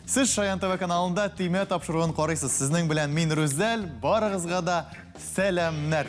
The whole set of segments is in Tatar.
Сез Шаян ТВ каналында Төймә тапшыруын карыйсыз. Сезнең белән мин Рүзәл, барыгызга да сәламнәр.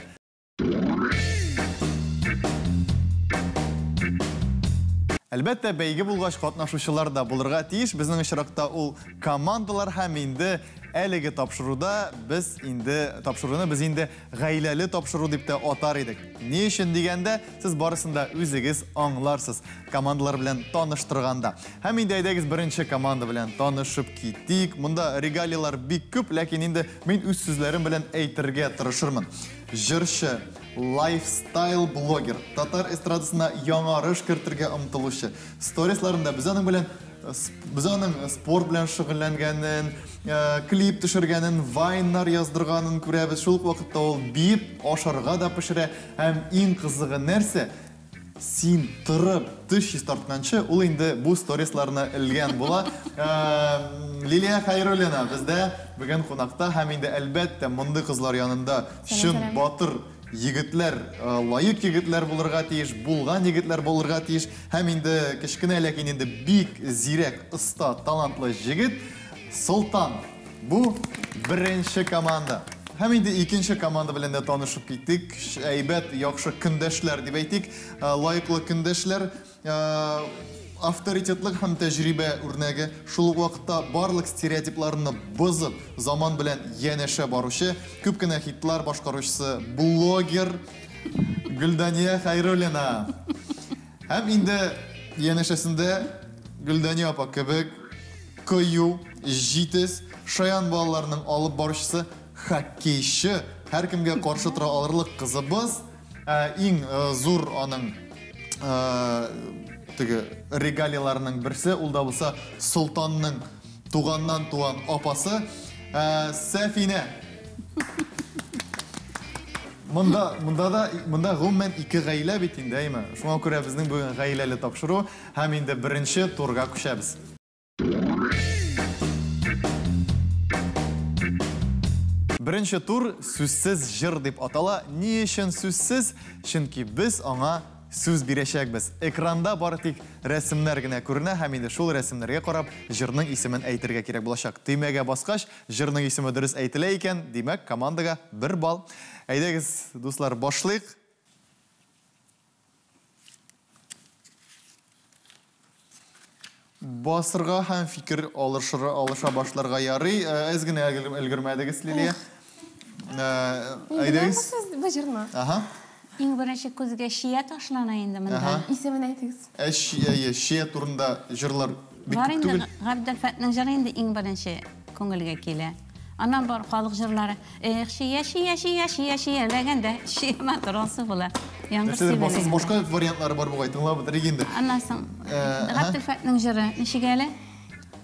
Әлбәттә, бәйге булгач катнашучылар да булырга тиеш. Безнең очракта ул командалар һәм инде әлеге тапшыруда без инде тапшыруны без инде гаиләле тапшыру дип тә атар идек. Ни өчен дигәндә, сез барысын да үзегез аңларсыз командалар белән таныштырганда. Һәм инде әйдәгез беренче команда белән танышып китик. Монда регалияләр бик күп, ләкин инде мин үз сүзләрем белән әйтергә тырышырмын. Җырчы, лайфстайл блогер, татар эстрадасына яңарыш кертергә омтылучы. Сторисларында без аның белән без аның спорт белән шөгыльләнгәнен, клип төшергәнен, вайннар яздырганын күрәбез. Шул ук вакытта ул биеп, ашарга да пешерә. Һәм иң кызыгы нәрсә? Син торып теш чистартканчы, ул инде бу сторисларны элгән була. Лилия Хәйруллина бездә бүген кунакта һәм инде әлбәттә мондый кызлар янында чын батыр егетләр, лаек егетләр булырга тиеш, булган егетләр булырга тиеш. Һәм инде кечкенә, ләкин инде бик зирәк, оста, талантлы җегет Солтан. Бу беренче команда. Һәм инде икенче команда белән дә танышып киттек. Әйбәт, яхшы көндәшләр дип әйтик. Лаеклы көндәшләр. Авторитетлык һәм тәҗрибә үрнәге. Шул ук вакытта барлык стереотипларны бозып, заман белән янәшә баручы, күп кенә хитлар башкаручысы блогер Гөлдания Хәйруллина. Һәм инде янәшәсендә Гөлдания апа кебек кыю, җитез, шаян балаларның алып баручысы, хоккейчы, һәркемгә каршы тора алырлык кызыбыз, иң зур аның теге регалияләренең берсе, ул да булса Солтанның туганнан туган апасы Сәфинә. Монда, монда да, монда гомумән ике гаилә бит инде, әйме? Шуңа күрә безнең бүген гаиләле тапшыру һәм инде беренче турга күчәбез. Беренче тур сүзсез җыр дип атала. Ни өчен сүзсез? Чөнки без аңа сүз бирәчәкбез. Экранда бары тик рәсемнәр генә күренә һәм инде шул рәсемнәргә карап җырның исемен әйтергә кирәк булачак. Төймәгә баскач, җырның исеме дөрес әйтелә икән, димәк, командага бер балл. Әйдәгез, дуслар, башлыйк. Басырга һәм фикер алышыр, алыша башларга ярый. Әз генә өлгермәдегез, Лилия. Әйдәгез. Бу җырны. Ага. Иң беренче күзгә чия ташлана инде монда. Исемен әйтегез. Ә чия, чия турында җырлар бик Бар күп инде түгел. Габделфәтнең җыры инде иң беренче күңелгә килә. Аннан бар халык җырлары. Эх, чия, чия, чия, чия, чияләгәндә, чия матур алсу була. Яңгыр Нәрсәдер бассыз сибәләгәндә. башка вариантлары бар бугай, тыңлап бетерик инде. Аннан соң Э, Габделфәтнең җыры ничек әле?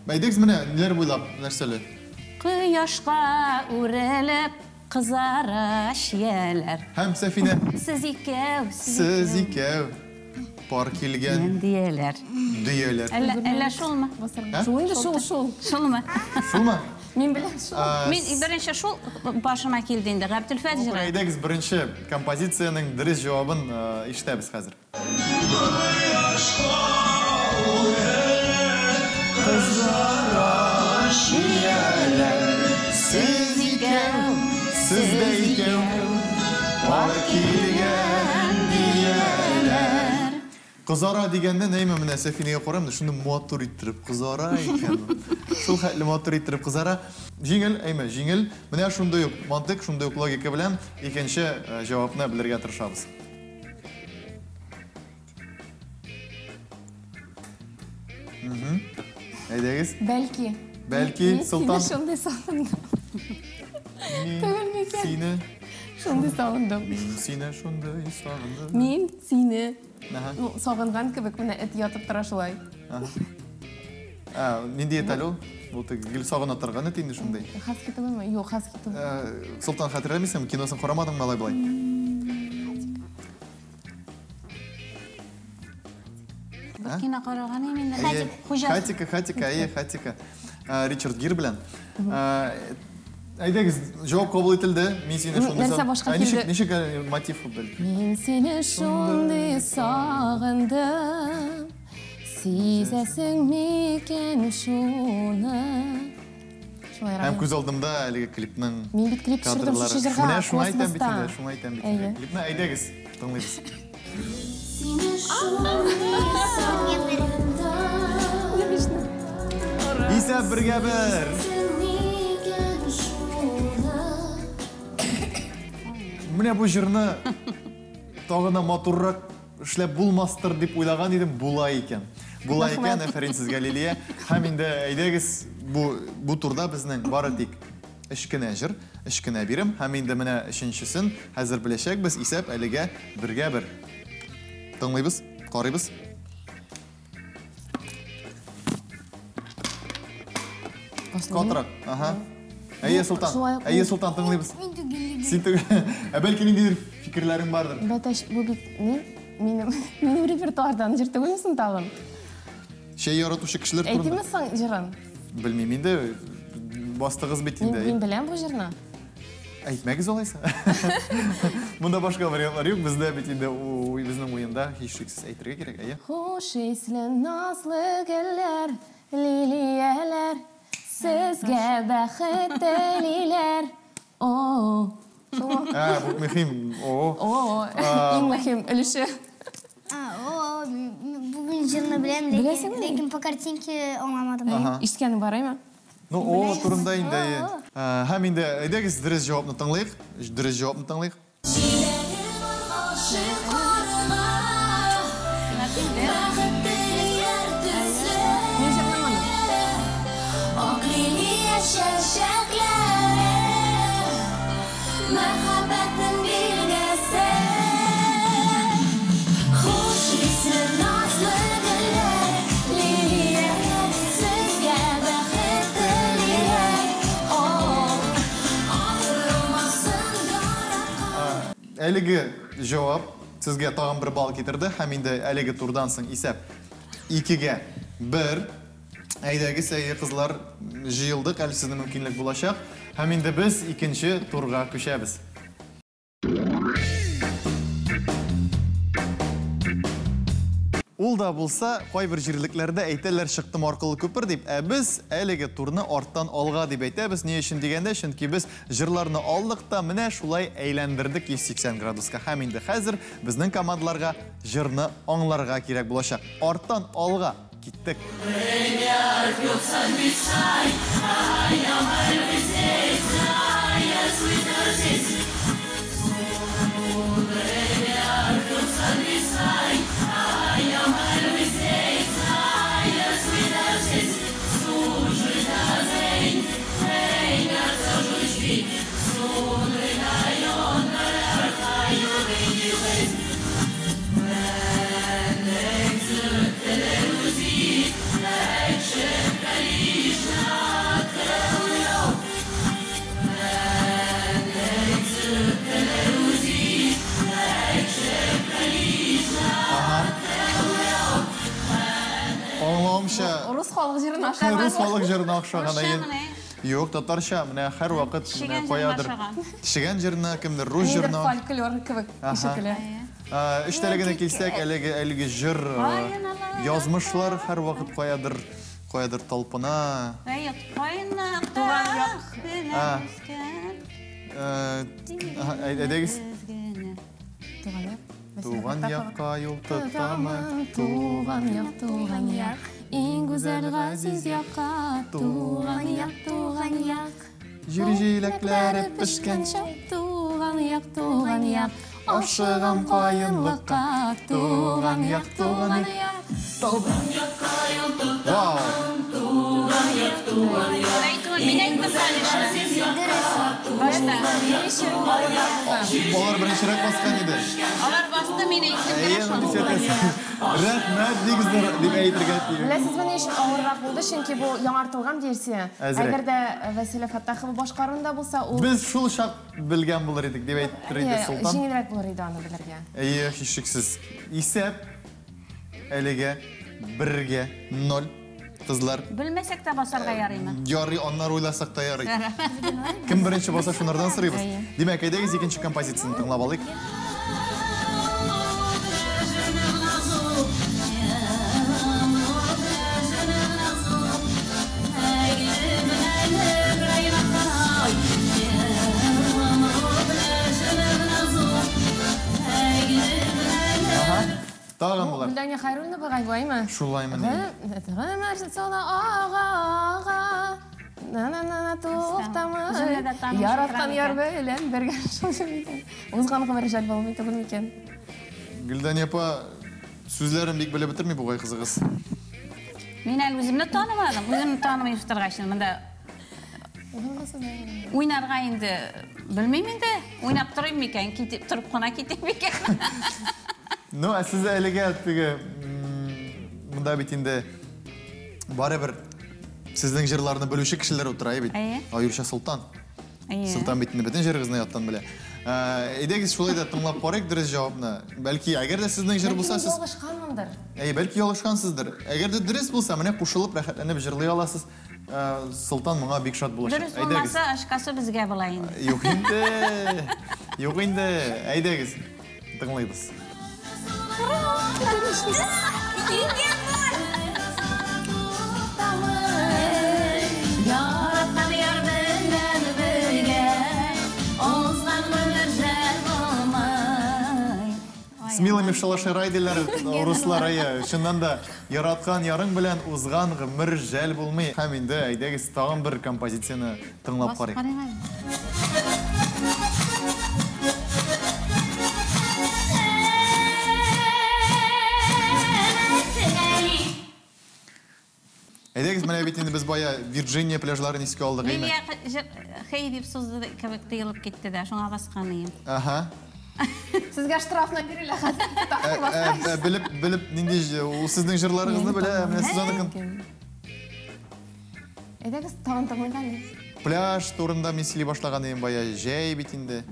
Әйдәгез менә ниләр буйлап нәрсәле. Кояшка үрелеп кызара чияләр. Һәм Сәфинә, Сез икәү, сез икәү пар килгән дөяләр. дөяләр. Әллә, әллә шулмы? Шул инде, шул, шул. Шулмы? Шулмы? Мин беләм шул. Мин беренче шул башыма килде инде. Габделфәт җыры. Әйдәгез беренче композициянең дөрес җавабын ишетәбез хәзер. Кызара чияләр, сез икәү, сез дә икәү, пар килгән дияләр. Кызара дигәндә нәйме менә Сәфинәгә карыйм да шуны матур иттереп кызара икән. Шул хәтле матур иттереп кызара. Җиңел, әйме, җиңел. Менә шундый ук мантык, шундый ук логика белән икенче җавапны белергә тырышабыз. Әйдәгез. Бәлки. Бәлки, Мин Солтан. Сине шундый сагындым. Мин Түгел микән? сине, Шундый сагындым. мин сине шундый сагындым. Мин сине Аһа. ну, сагынган кебек менә эт ятып тора шулай. А, нинди эт әле ул? Бу теге гел сагына торган эт инде шундый. Хаски түгелме? Юк, хаски түгел. Солтан, хәтерләмисеңме? Киносын карамадыңмы алай болай? Бер кино караган идем инде. Әйе. Хатик хуҗасы. Хатика, Хатика, әйе, Хатика. Ричард Гир белән. Әйдәгез, җавап кабул ителде. Мин сине шундый Нәрсә саг- башка Ә, ничек, килде? ничек мотив бәлки? Мин сине шундый сагындым. Сизәсең микән шуны? Шулайрак. Һәм күз алдымда әлеге клипның Мин бит клип төшердем кадрлары. шушы җырга, Менә шуңа әйтәм бит космоста. инде, шуңа әйтәм бит инде. Әйе. Клипны әйдәгез, тыңлыйбыз. Исәп бергә бер. Менә бу җырны тагын да матуррак эшләп булмастыр дип уйлаган идем, була икән. Була икән, афәрин сезгә, Лилия. Һәм инде әйдәгез, бу турда безнең бары тик өч кенә җыр, өч кенә бирем. Һәм инде менә өченчесен хәзер беләчәкбез. Исәп әлегә бергә бер. Тыңлыйбыз, карыйбыз. Катырак, аха. Әйе, Султан. Шулай ук Әйе, Султан, тыңлыйбыз. Мин түгел. Син түгел. Ә бәлки ниндидер фикерләрең бардыр. Бәтәш, бу бит ни? Минем репертуардан җыр түгелме соң тагын? Чәй яратучы кешеләр турында. Әйтимме соң җырын? Белмим инде, бастыгыз бит инде. Мин беләм бу җырны. Әйтмәгез алайса. Монда башка вариантлар юк, бездә бит инде безнең уенда һичшиксез әйтергә кирәк, әйе. Хуш исле назлы гөлләр, лилияләр, сезгә бәхет телиләр. О, шулмы? Ә, бу мөһим. О. О, иң мөһим өлеше. О, бүген җырны беләм, Беләсеңме? ләкин по картинке аңламадым. Ишеткәнең бар, әйме? Ну, о турында инде, әйе. Һәм инде әйдәгез дөрес җавапны тыңлыйк. Дөрес җавапны тыңлыйк. Мин җырлыйм моны. Мәхәббәтнең билгесе. Хуш исле назлы гөлләр, лилияләр, сезгә бәхет телиләр. О, аерылмасын яраткан. Әлеге җавап сезгә тагын бер балл китерде һәм инде әлеге турдан соң исәп икегә бер. Әйдәгез, әйе, кызлар, җыелдык, әле сезнең мөмкинлек булачак. Һәм инде без икенче турга күчәбез. Ул да булса, кайбер җирлекләрдә әйтәләр чыктым аркылы күпер дип, ә без әлеге турны арттан алга дип әйтәбез. Ни өчен дигәндә, чөнки без җырларны алдык та менә шулай әйләндердек 180 градуска. Һәм инде хәзер безнең командаларга җырны аңларга кирәк булачак. Арттан алга киттек. Аңлавымча, Рус халык җырына охшаган. Рус халык җырына охшаган, Русча әйе. менә. Юк, татарча, менә һәрвакыт менә Чегән җырына каядыр. охшаган. Чегән җырына, кемдер рус Нидер җырына. фольклор кебек ишетелә. Эчтәлегенә килсәк, әлеге җыр, язмышлар һәрвакыт каядыр талпына. Әйе, кайнакта Туган як. генә үскән. Әйдәгез. Генә. Туган як. Туган якка юл тотамы? Туган як, туган як, иң гүзәл газиз якка. Туган як, туган як. Җир җиләкләре пешкәнче. Туган як, туган як, Ашыгам каенлыкка. Туган як, туган як. Вау! Мин әйттем, конечно. Башта. Алар беренчерәк баскан иде. Алар басты, мин әйттем. Әйе, Менә шул. Рәхмәт дигезләр дип әйтергә тиеш. Беләсезме, ни өчен авыррак булды? Чөнки бу яңартылган версия. Әзрәк. Әгәр дә Вәсилә Фәттахова башкаруында булса, ул Без шул чак белгән булыр идек дип әйтер иде Әйе, Султан. җиңелрәк булыр иде аны белергә. Әйе, һичшиксез. Исәп әлегә бергә ноль. Кызлар. Белмәсәк тә басарга ярыймы? Ярый, аннары уйласак та ярый. Кем беренче баса, шунардан сорыйбыз. Әйе. Димәк, әйдәгез икенче композицияне тыңлап алыйк. Гөлдания Хайруллина бугай бу, әйме? Шулаймыни? Гомер сала ага, ага. На-на-на-на туктамый. Җөмләдә танып Яраткан утыра яр микән? белән бергә шул микән? Узган гомер жәл булмый түгел микән? Гөлдания апа сүзләрен бик белеп бетерми бугай кызыгыз. Мин әле үземне танымадым. Үземне танымый утыргач, монда уйнарга инде белмим инде. Уйнап торыйм микән, китеп торып кына китим микән? Ну, ә сез әлегә теге монда бит инде барыбер сезнең җырларны белүче кешеләр утыра бит. Әйе. Аеруча Солтан. Әйе. Солтан бит инде бөтен җырыгызны яттан белә. Әйдәгез шулай да тыңлап карыйк дөрес җавапны. Бәлки, әгәр дә сезнең җыр булса, сез Ялгышканмындыр. Әйе, бәлки ялгышкансыздыр. Әгәр дә дөрес булса, менә кушылып, рәхәтләнеп җырлый аласыз. Солтан моңа бик шат булачак. Дөрес булмаса, ашкасы безгә була инде. Юк инде. Юк инде. Әйдәгез. Тыңлыйбыз. Яраткан яр белән бергә узган гомер жәл булмый. С милыми в шалаше рай диләр руслар, әйе. Чыннан да яраткан ярың белән узган гомер жәл булмый. Һәм инде әйдәгез тагын бер композицияне тыңлап Басып карыйк. карыйк әле. Әйдәгез, менә бит инде без бая Вирджиния пляжларын искә алдык, әйме? Лилия хей дип сузды кебек тыелып китте дә, шуңа баскан идем. Аһа. Сезгә штрафны бирелә хәзер. Белеп, белеп нинди ул сезнең җырларыгызны белә, менә сез аныкын. Әйдәгез тагын тыңлыйк әле. Пляж турында мин сөйли башлаган идем бая, җәй бит инде.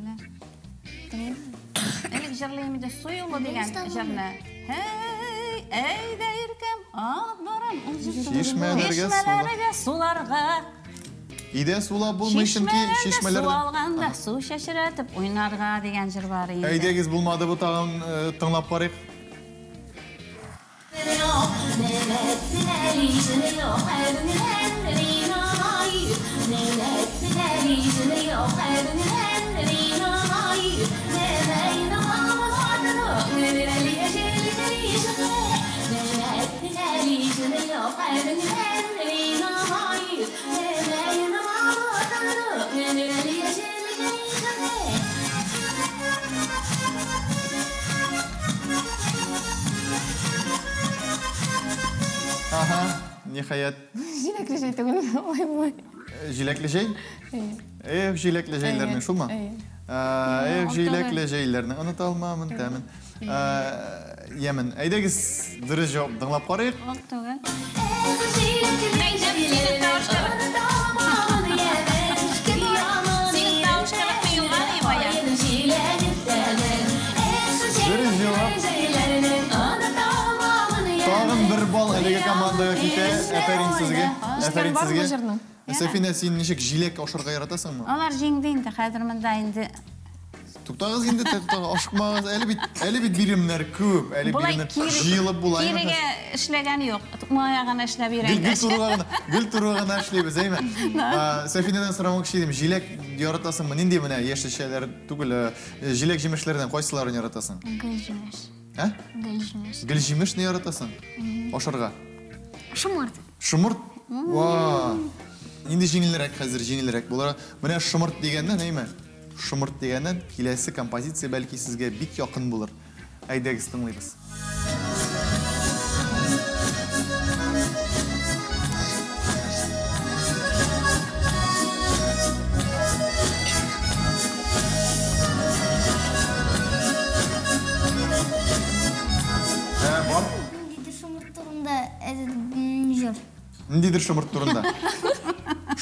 Элек җырлыйм инде су юлы дигән җырны. Һей, әйдә иркәм, алып барам ул җыр. Чишмәләргә сулар. Чишмәләргә суларга. Өйдә сулап булмый, чөнки Чишмәләрдә су чишмәләрдә. алганда су чәчрәтеп уйнарга дигән җыр бар инде. Әйдәгез, булмады бу, тагын тыңлап карыйк. Аһа, ниһаять. Җиләкле җәй түгел. Ой, ой. Җиләкле җәй? Эх, җиләкле җәйләрнең шулмы? Әйе. Эх, җиләкле җәйләрнең оныта алмамын тәмен. Ямен. Әйдәгез, дөрес җавап тыңлап карыйк. Ул түгел. Синең тавыш кебек тоелган и бая. Дөрес җавап. Тагын бер балл әлеге командага китә. Әфәрин сезгә. Әфәрин бармы сезгә. җырның? Сәфинә, син ничек җиләк ашарга яратасыңмы? Алар җиңде инде, хәзер монда инде. Туктагыз инде, туктагыз, ашыкмагыз. Әле бит, әле бит биремнәр күп, әле Болай биремнәр кире җыелып була. Кирегә эшләгән юк. Мая гына эшләп Гел йөрәгез. турыга гына, гел турыга гына эшлибез, әйме? Сәфинәдән сорамакчы идем, җиләк яратасыңмы? Нинди менә яшелчәләр түгел, җиләк җимешләрдән кайсыларын яратасың? Гөл җимеш. Ә? Гөл җимеш. Гел җимешне яратасың? Ашарга. Шомырт. Шомырт? Ва! Инде җиңелрәк хәзер, җиңелрәк булыр. Менә шомырт дигәннән, әйме? Шомырт дигәннән киләсе композиция бәлки сезгә бик якын булыр. Әйдәгез, тыңлыйбыз. Бар. Ниндидер шомырт турында җыр. Ниндидер шомырт турында.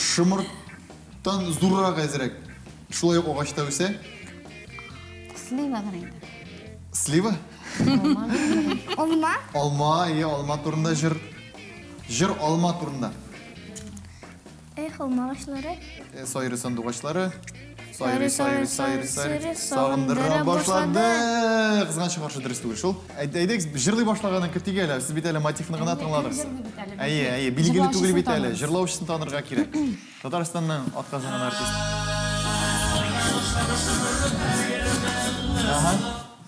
Шомырттан зуррак әзрәк. Шулай ук агачта үсә. Сливадыр инде. Слива? Алма. Алма, әйе, алма турында җыр. Җыр алма турында. Эх, алма агачлары. Сайры сандугачлары. Сайры, сайры, сайры, сайры. сайры, Сагындыра башлады. Кызганычка каршы дөрес түгел шул. Әйдәгез, җырлый башлаганын көтик әле. Сез бит әле мотивны гына тыңладыгыз. Әйе, әйе, билгеле түгел бит әле. Җырлаучысын танырга кирәк. Татарстанның атказанган артисты. Ага.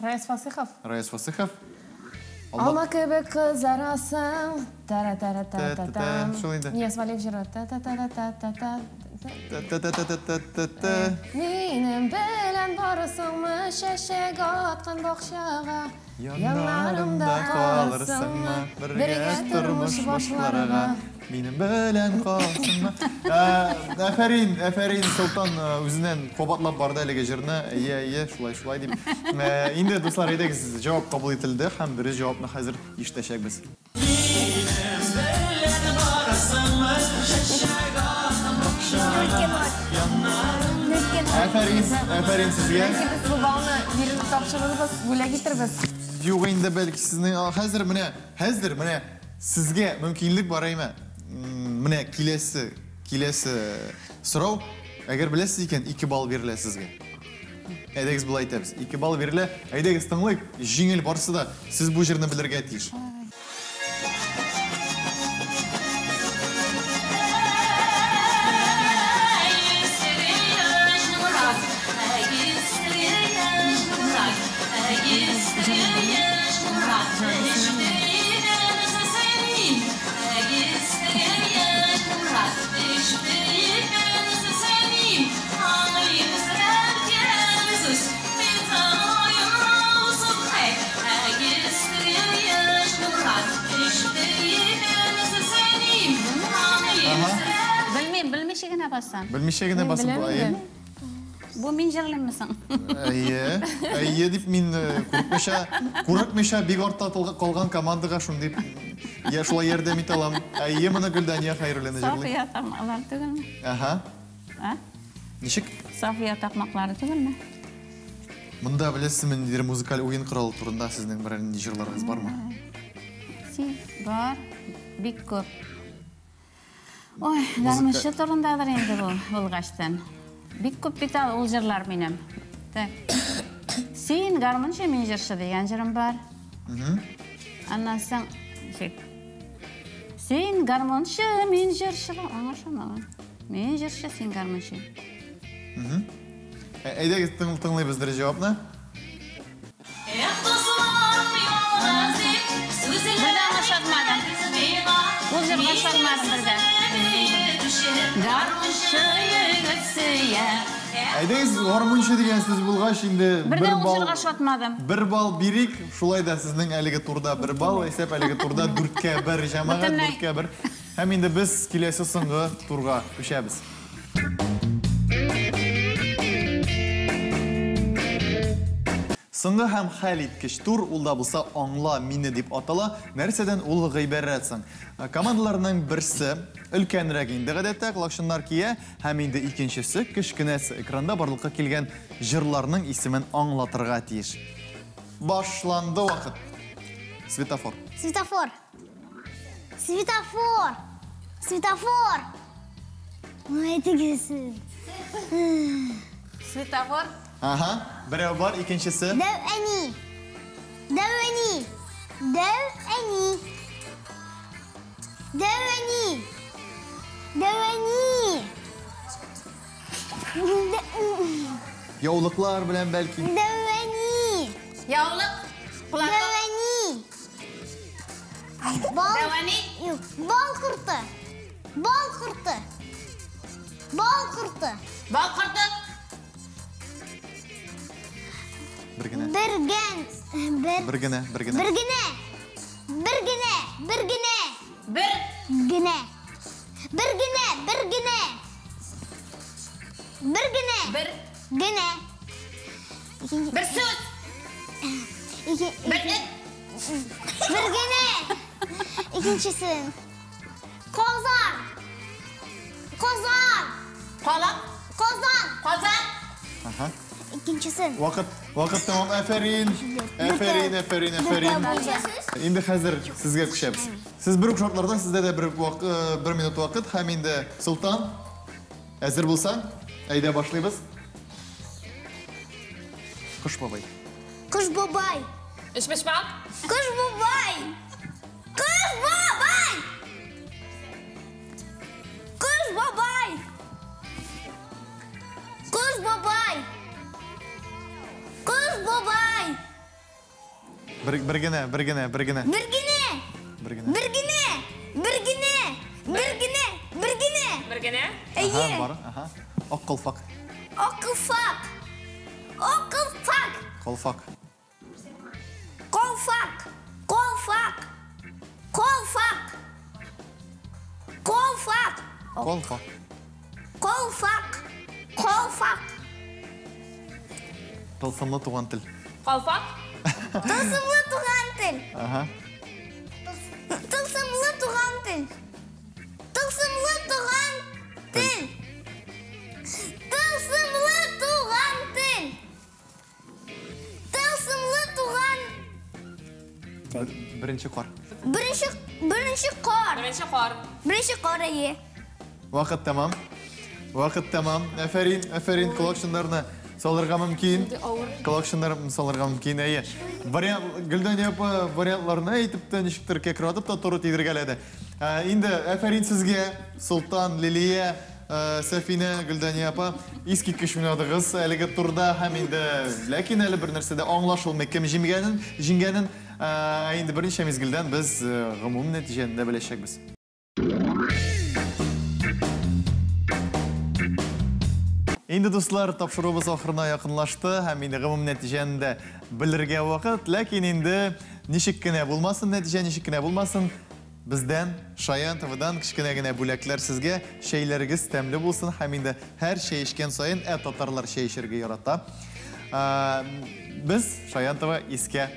Раяз Фасыхов. Раяз Фасыхов. Алма кебек кызарасың. Тара-тара-та-та-та. Шул инде. Нияз Вәлиев җыры. Та-та-та-та-та-та. Та-та-та-та-та-та. Минем белән барасыңмы чәчәк аткан бакчага? Яннарымда калырсыңмы? Бергә тормыш башларга. Минем белән калсыңмы? Афәрин, афәрин, Солтан үзеннән кабатлап барды әлеге җырны. Әйе, әйе, шулай, шулай дип. Инде, дуслар, әйдәгез, җавап кабул ителде һәм дөрес җавапны хәзер ишетәчәкбез. Афәрин, афәрин сезгә. Бәлки без бу балны биреп тапшырырбыз, бүләк итербез. Юк инде, бәлки сезнең хәзер менә, хәзер менә сезгә мөмкинлек бар әйме. Менә киләсе, киләсе сорау, әгәр беләсез икән, 2 балл бирелә сезгә. Әйдәгез болай итәбез. 2 балл бирелә. Әйдәгез тыңлыйк. Җиңел барсы да. Сез бу җырны белергә тиеш. Белмим, белмичә генә басам. Белмичә генә басып Беләм була, инде. әйе. Бу мин җырлыйммы соң? Әйе, әйе дип мин курыкмыйча, курыкмыйча бик артта калган командага шундый я шулай ярдәм итә алам. Әйе, моны Гөлдания Хәйруллина җырлый. Сафия такмаклары түгелме? Аһа. А? Ничек? Сафия такмаклары түгелме? Монда беләсезме, ниндидер музыкаль уен коралы турында сезнең берәр нинди җырларыгыз бармы? Син бар, бик күп. Ой, гармунчы турындадыр инде бу булгачтан. Бик күп бит ул җырлар минем. Так. Син гармунчы, мин җырчы дигән җырым бар. Аннан соң ничек? Син гармунчы, мин җырчы. Аңлашылмаган. Мин җырчы, син гармунчы. Әйдәгез тыңлыйбыз дөрес җавапны. Бер дә аңлашылмадым. Ул җырга ышанмадым бер дә. Гармунчы егет сөя. Әйдәгез, гармунчы дигән сүз булгач, инде Бер дә бер ул балл җырга ошатмадым. Бер балл бирик, шулай да сезнең әлеге турда бер балл, исәп әлеге турда 4-1 җәмәгать, Бөтенләй. 4-1. Һәм инде без киләсе соңгы турга күчәбез. Соңгы һәм хәл иткеч тур, ул да булса аңла мине дип атала. Нәрсәдән ул гыйбарәт соң? Командаларның берсе өлкәнрәк инде гадәттә колакчыннар кия, һәм инде икенчесе кечкенәсе экранда барлыкка килгән җырларның исемен аңлатырга тиеш. Башланды вакыт. Светофор. Светофор. Светофор. Светофор. Ой, тегесе. Светофор. Ага, берәү бар, икенчесе. Дәү әни. Дәү әни. Дәү әни. Дәү әни. Дәү әни. Яулыклар белән бәлки. Дәү әни. Яулык. Дәү Платок. әни. Бал. Дәү әни. Юк, бал корты. Бал корты. Бал корты. Бал корты. Бер генә. Бергән. Бер. Бер генә, бер генә. Бер генә. Бер генә. Бер генә. Бер. Генә. Бер генә. Бер генә. Бер генә. Бер. Генә. Бер сүз. Бер эт. Бер генә. Икенчесе. Казан. Казан. Калак. Казан. Казан. Ага. Икенчесе. Вакыт, вакыт тәмам. Афәрин. Афәрин, афәрин, афәрин. Инде хәзер сезгә күчәбез. Сез бер үк шартларда, сездә дә бер минут вакыт һәм инде Солтан, әзер булсаң, әйдә башлыйбыз. Кыш бабай. Кыш бабай. Өчпочмак. Кыш бабай. Кыш бабай. Кыш бабай. Кыш бабай. Кыш бабай. Бер, бер генә, бер генә, бер генә. Бер генә. Бер генә. Бер генә. Бер генә. Бер генә. Бер генә. Бер генә. Ага, Әйе. бар, ага. Ак калфак. Акылфак. Акылфак. Калфак. Колфак. Колфак. Колфак. Колфак. Колфак. Колфак. Колфак. Тылсымлы туган тел. Калфак. Тылсымлы туган тел. Ага. Тылсымлы туган тел. Тылсымлы туган тел. Тылсымлы туган тел. Тылсымлы туган Беренче кар. беренче беренче кар. Беренче кар. Беренче кар әйе. Вакыт тәмам. Вакыт тәмам. Афәрин, афәрин, колакчыннарны салырга мөмкин. Колакчыннарны салырга мөмкин, әйе. Вариант Гөлдания апа вариантларны әйтеп тә ничектер кәкратып та туры тидергәләде. Инде афәрин сезгә, Солтан, Лилия, Сәфинә, Гөлдания апа, искиткеч уйнадыгыз әлеге турда һәм инде ләкин әле бер нәрсә дә аңлашылмый кем җиңгәнен, җиңгәнен. Инде берничә мизгелдән без гомум нәтиҗәне дә беләчәкбез. Инде дуслар, тапшыруыбыз ахырына якынлашты һәм инде гомум нәтиҗәне дә белергә вакыт. Ләкин инде ничек кенә булмасын, нәтиҗә ничек кенә булмасын, бездән Шаян ТВдан кечкенә генә бүләкләр сезгә. Чәйләрегез тәмле булсын һәм инде һәр чәй эчкән саен, ә татарлар чәй эчәргә ярата. Без Шаян ТВ искә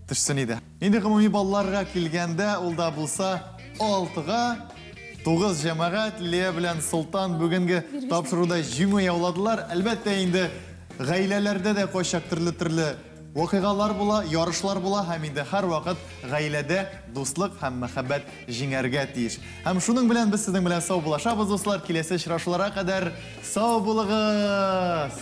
төшсен иде. Инде гомуми балларга килгәндә, ул да булса 6-га 9 җәмәгать Лилия белән Солтан бүгенге тапшыруда җиңү яуладылар. Әлбәттә инде гаиләләрдә дә кайчак төрле-төрле вакыйгалар була, ярышлар була һәм инде һәрвакыт гаиләдә дуслык һәм мәхәббәт җиңәргә тиеш. Һәм шуның белән без сезнең белән сау булашабыз, дуслар. Киләсе очрашуларга кадәр сау булыгыз!